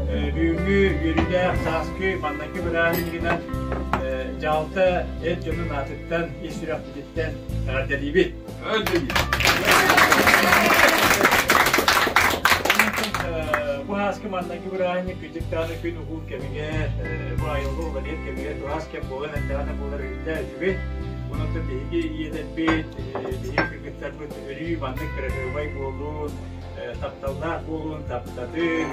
Бүгүҥҥү үөрүүлээх сааскы маннайгы бырааһынньыгынан дьаһалта эр дьонун аатыттан ис сүрэхпититтэн эҕэрдэлиибит. Бу ааскы маннайгы бырааһынньык күндүк даҕаны күн уһуур кэмигэр, бу айылҕа уларыйар кэмигэр тураас кэм буолан эрдэҕинэ буолар үрдэ үчүгэй. Онон биһиги ийэлэрбит, биһиги кыргыттарбыт өрүү маннык кыраһыабай буолуун, тапталлаах буолуун, таптатын,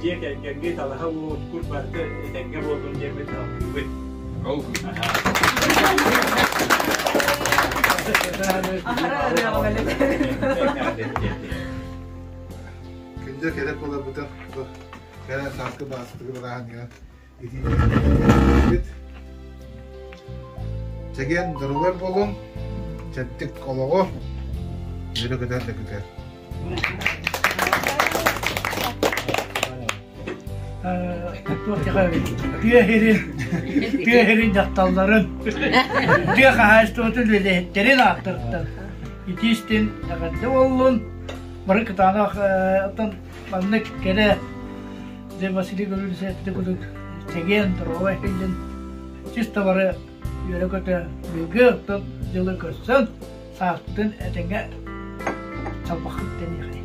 дьиэ кэргэҥҥит алаһа уоткут барыта этэҥҥэ буоллун диэммит алгыыбыт. Күндү кэрэ куоларбытын кэрэ сааскы баастыгы бырааһынньыга итиитин Чэгиэн доруобай буолуҥ, чэбдик олоҕу, үөрэ-көтө да күтэр. Тыа сирин, тыа сирин дьахталларын, тыа хаһаайыстыбатын үлэһиттэрин ааттарыттан итиистин эҕэрдэ буоллун. Бары кытаанах оттон маннык кэрэ дьэ Василий Гаврильевич эттэ курдук чэгиэн доруобай сылдьын чисто бары үөрэ-көтө быйылгы оттон дьылы көрсөн сааспытын этэҥҥэ чалбаххыт дэниэхэй.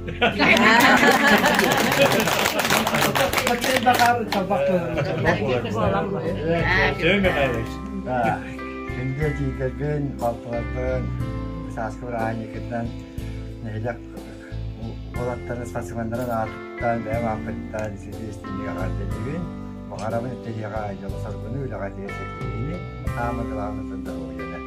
Күндү эдьиийдэрбин, балтыларбын, сааскы бырааһынньыккытынан нэһилиэк уолаттарын спортсменнарын аатыттан, бэйэм ааппыттан сири истиҥник эҕэрдэлиибин. Баҕарабын этэһиэҕэ дьолу-соргуну, үлэҕэ тиийэ ситиһиини, хаама кылаанытын доруобуйаны.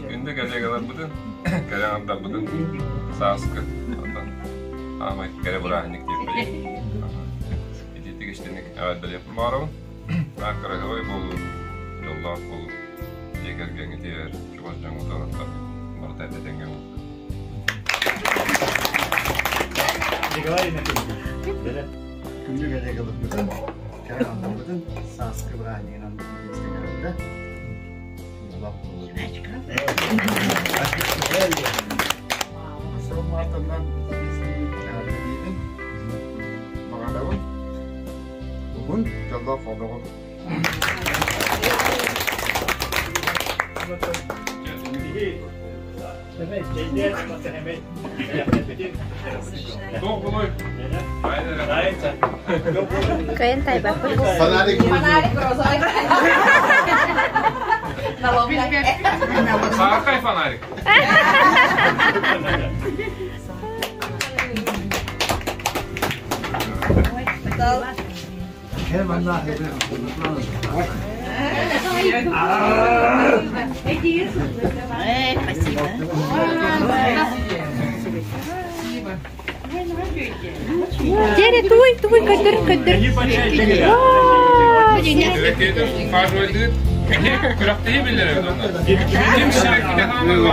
Күндү коллегаларбытын, кэрэ аҥардарбытын сааскы аамай кэрэ бырааһынньык диэппит. Итиитик истиҥник эҕэрдэлиэхпин баҕарабын. Наһаа кыраһыабай буолуу, дьоллоох буолуу, дьиэ кэргэҥҥитигэр, чугас дьоҥҥутугар барыта этэҥҥэ буоллун. Николай Иннокентьевич. Күндү коллегаларбытын, кэрэ аҥардарбытын сааскы бырааһынньыгынан истиҥ Сыл маартаннан эҕэрдэлиибин, баҕарабын уһун дьоллоох олоҕу. Кыайан тайбаппын. Фонарик. Фонарик розовый. Саакай фонарик. Спасибо. Дери, туй, туй, көтөр, көтөр. Күрэхтэһии биллэрэр Ким сибэккигэ хаамар